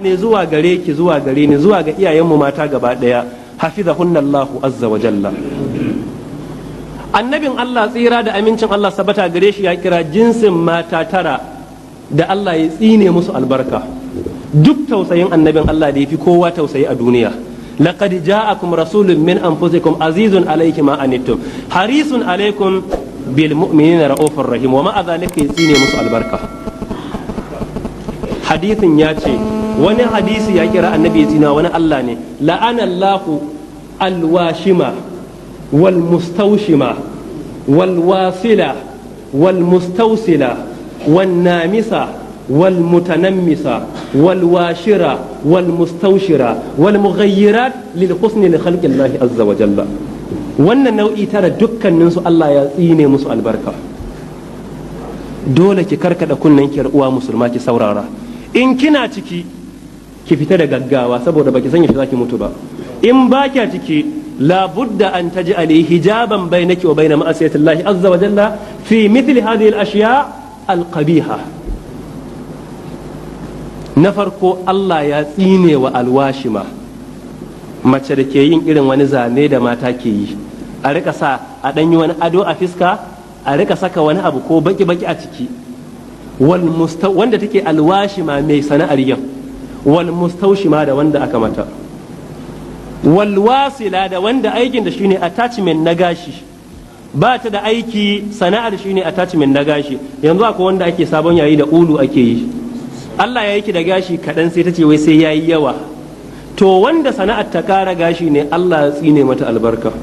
Ne zuwa gare ki, zuwa gare ni, zuwa ga iyayenmu mata gaba daya. Hafizahunna Allahu azza wa jalla. Annabin Allah, tsira da amincin Allah sabata gare shi, ya kira jinsin mata tara da Allah ya tsine musu albarka. Duk tausayin annabin Allah da ya fi kowa tausayi a duniya, laqad ja'akum rasulun min anfusikum azizun alayhi ma anittum harisun alaykum bil mu'minina ra'ufur rahim, wa ma'a zalika ya tsine musu albarka. Hadisin ya ce, wani hadisi ya kira annabi ya tsina wani Allah ne, la'ana Allahu alwashima wal mustawshima wal wasila wal mustawsila wan namisa wal mutanammisa wal washira wal mustawshira wal mughayyirat lil husni li khalqi Allah azza wa jalla. Wannan nau'i tara dukkanin su Allah ya tsine musu albarka. Dole ki karkada kunnen ki, uwa musulma, ki saurara. In kina ciki, ki fita da gaggawa, saboda baki san yaushe zaki mutu ba. In ba kya ciki, labudda an taj'ali hijaban bainaki wa baina ma'asiyati Allah azza wa jalla fi mithli hadhihi al-ashya al-qabiha. Na farko, Allah ya tsine wa alwashima, mace da ke yin irin wani zane da mata ke yi, a rika sa a ɗanyi wani ado a fiska, a rika saka wani abu ko baki-baki a ciki. Wanda take alwashima, mai sana'ar yin, wal mustaushima, da wanda aka mata, wal wasila, da wanda aikin da shine attachment na gashi, ba ta da aiki, sana'ar shine attachment na gashi. Yanzu akwai wanda ake sabon yayi da ulu ake yi. Allah ya yi ki da gashi kaɗan, sai ta ce wai sai yayi yawa. To, wanda sana'ar ta kara gashi ne, Allah ya tsine mata albarka.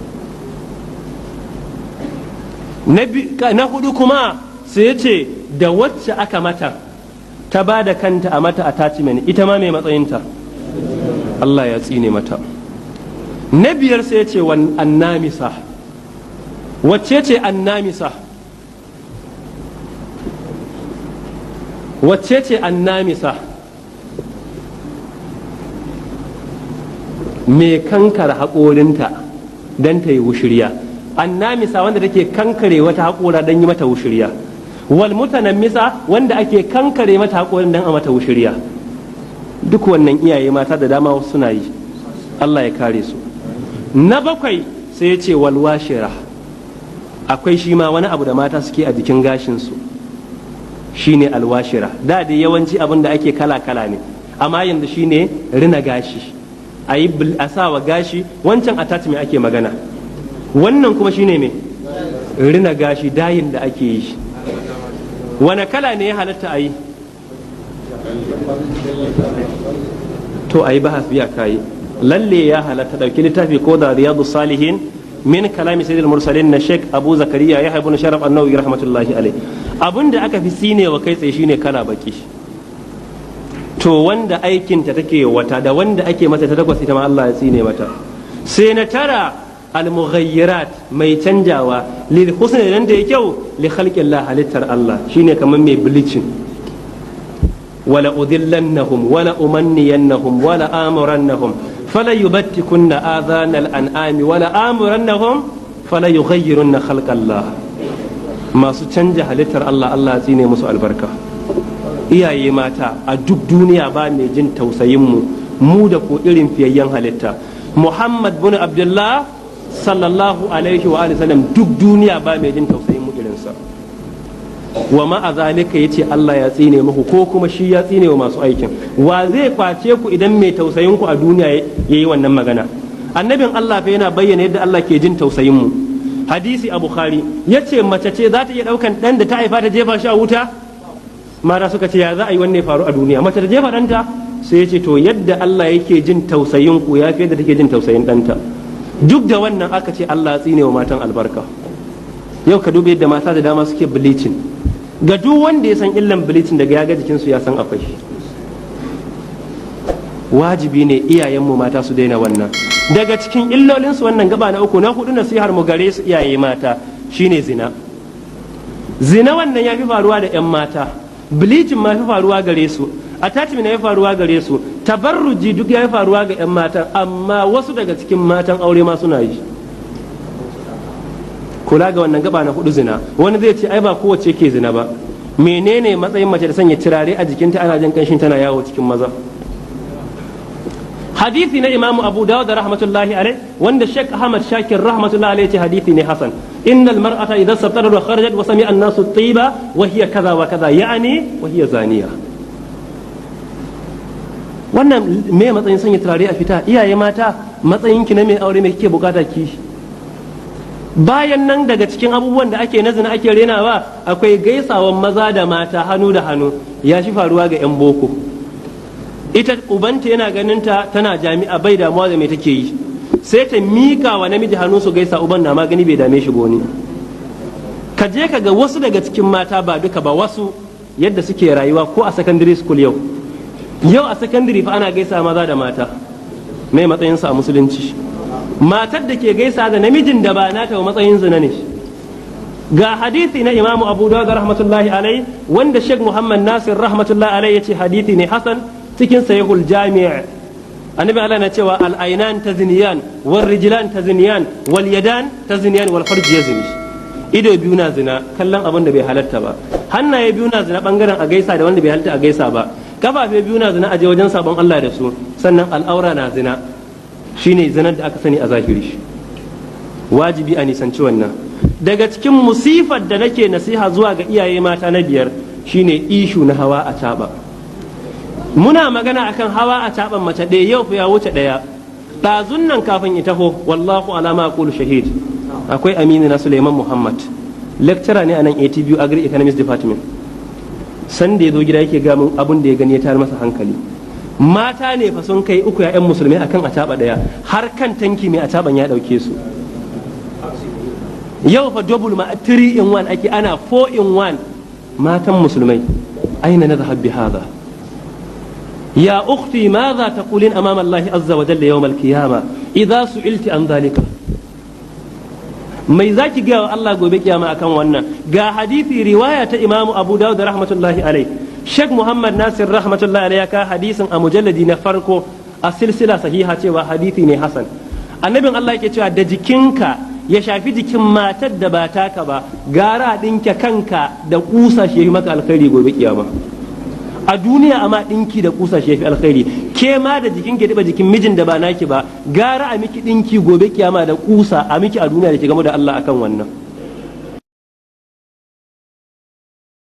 Na hudu kuma sai ya ce da wacce aka mata, ta ba da kanta a mata attachment, ita ma mai matsayinta, Allah ya tsine mata. Na biyar sai ya ce annamisa. Wacce ce annamisa? Wacce ce annamisa? Mai kankara haƙorinta don ta yi wushirya. Annamisa, wanda take kankare wata haƙora don yi mata wushirya. Wal mutanammisa, wanda ake kankare mata haƙorin don a mata wushirya. Duk wannan iyaye mata da dama suna yi, Allah ya kare su. Na bakwai sai ya ce walwashira. Akwai shi ma wani abu da mata suke a jikin gashinsu, shine alwashira. Da dai yawanci abin da ake kala kala ne, amma yanzu shine rina gashi, a yi a sawa gashi. Wancan attachment ake magana, wannan kuma shine me rina gashi, dayin da ake yi. Wane kala ne ya halatta a yi? To, a yi bahas biya kayi lalle ya halatta. Dauki littafi ko da Riyadu Salihin min kalami sayyidil mursalin na Sheikh Abu Zakariya ya ibn Sharaf an-Nawawi rahmatullahi alaihi. Abin da aka fi sinewa kai tsaye shine kala baki. To, wanda aikinta take wata da wanda ake mata, ta takwas, ita ma Allah ya tsine mata. Sai na tara, al-mughayyirat, mai canjawa, lil husni, dan da ya kyau, li khalqillah, halittar Allah, shine kamar mai bleaching. Wala udillannahum wala umanniyannahum wala amurannahum fala yubattikunna adhanal an'ami wala amurannahum fala yughayyirunna khalqallah. Masu canja halittar Allah, Allah ya tsine musu albarka. Iyaye mata, a duk duniya ba mai jin tausayin mu, mu da ko irin fiyayyen halitta Muhammad bin Abdullah sallallahu alaihi wa alihi sallam. Duk duniya ba mai jin tausayin mu irinsa. Wa ma'a zalika yace Allah ya tsine muku, ko kuma shi ya tsine wa masu aikin. Wa zai kwace ku idan mai tausayin ku a duniya yayi wannan magana? Annabin Allah fa yana bayyana yadda Allah ke jin tausayin mu. Hadisi a Bukhari yace mace ce za ta iya daukan dan da ta haifa ta jefa shi a wuta. Mata suka ce, ya za a yi wannan faru a duniya, mace ta jefa ɗanta? Sai ya ce, to, yadda Allah yake jin tausayin ku ya fi yadda take jin tausayin ɗanta. Duk da wannan aka ce Allah ya tsine wa matan albarka. Yau ka duba yadda mata da dama suke bleaching. Ga duk wanda ya san illan bleaching, daga ya ga jikinsu ya san akwai. Wajibi ne iyayenmu mata su daina wannan, daga cikin illolinsu. Wannan gaba na uku. Na hudu, nasihar mu gare su iyaye mata shine zina. Zina wannan ya fi faruwa da 'yan mata. Bleaching ma fi faruwa gare su, attachment ya fi faruwa gare su, tabarruji duk ya fi faruwa ga 'yan matan, amma wasu daga cikin matan aure ma suna yi. Kula ga wannan gaba na hudu, zina. Wani zai ce ai ba kowace ke zina ba. Menene matsayin mace da sanya turare a jikinta, ana jin kanshin, tana yawo cikin maza? Hadisi na Imamu Abu Dawud rahmatullahi alai, wanda Sheikh Ahmad Shakir rahmatullahi alai ce hadisi ne hasan: "Innal mar'ata idza sabtarat wa kharajat wa sami'a an-nasu tiba wa hiya kaza wa kaza, ya'ni wa hiya zaniya." Wannan me matsayin sanya turare a fita? Iyaye mata, matsayin ki na mai aure, mai kike bukata ki? Bayan nan, daga cikin abubuwan da ake na zina ake renawa, akwai gaisawan maza da mata hannu da hannu. Ya shi faruwa ga 'yan boko. Ita ubanta yana ganin ta tana jami'a, bai damuwa da me take yi, sai ta mika wa namiji hannu su gaisa, uban na magani, bai dame shi boni. Ka je ka ga wasu daga cikin mata, ba duka ba, wasu, yadda suke rayuwa ko a secondary school yau. Yau a secondary fa ana gaisa maza da mata. Mai matsayinsa a Musulunci? Matar da ke gaisa da namijin da ba nata wa, matsayin zina ne. Ga hadisi na Imamu Abu Dawud rahmatullahi alai, wanda Sheikh Muhammad Nasir rahmatullahi alai yace hadisi ne hasan, cikin Sahihul Jami'. Annabi Allah na cewa: "Al aynan tazniyan, wal rijlan tazniyan, wal yadan tazniyan, wal farj yazni." Ido biyu na zina, kallon abin da bai halatta ba. Hannaye biyu na zina, bangaren a gaisa da wanda bai halatta a gaisa ba. Kafafe biyu na zina, aje wajen sabon Allah da su. Sannan al'aura na zina, shine zinar da aka sani a zahiri. Wajibi a nisanci wannan. Daga cikin musifar da nake nasiha zuwa ga iyaye mata na biyar shine issue na hawa a. Muna magana akan hawa a caɓan mace ɗaya, yau fa ya wuce ɗaya. Ɗazun nan kafin ya taho, wallahu ala ma aqulu shahid, akwai aminu na Suleiman Muhammad, lecturer ne a nan ATBU, Agri Economics Department. San da ya zo gida yake ga mun abun da ya gani ya tayar masa hankali. Mata ne fa sun kai uku, ya'yan musulmai, akan a ɗaya, har kan tanki mai a ya ɗauke su. Yau fa double ma, 3 in 1 ake, ana 4 in 1. Matan musulmai, aina nadhhab bi hadha? Ya ukhti, madha taqulin amama Allah azza wa jalla yawm al-qiyamah idza su'ilti an dhalika? Mai zaki ga wa Allah gobe kiyama akan wannan? Ga hadisi, riwaya ta Imam Abu Dawud rahmatullahi alai. Sheikh Muhammad Nasir rahmatullahi alai ya ka hadisin a mujalladi na farko a silsila sahiha, cewa hadisi ne hasan. Annabin Allah yake cewa da jikinka ya shafi jikin matar da ba taka ba, gara a ɗinke kanka da kusa shi maka alkhairi gobe kiyama. A duniya amma ɗinki da kusa shi yafi alkhairi. Ke ma da jikin ki taba jikin mijin da ba naki ba, gara a miki ɗinki gobe kiyama da kusa a miki a duniya da ke game da Allah akan wannan.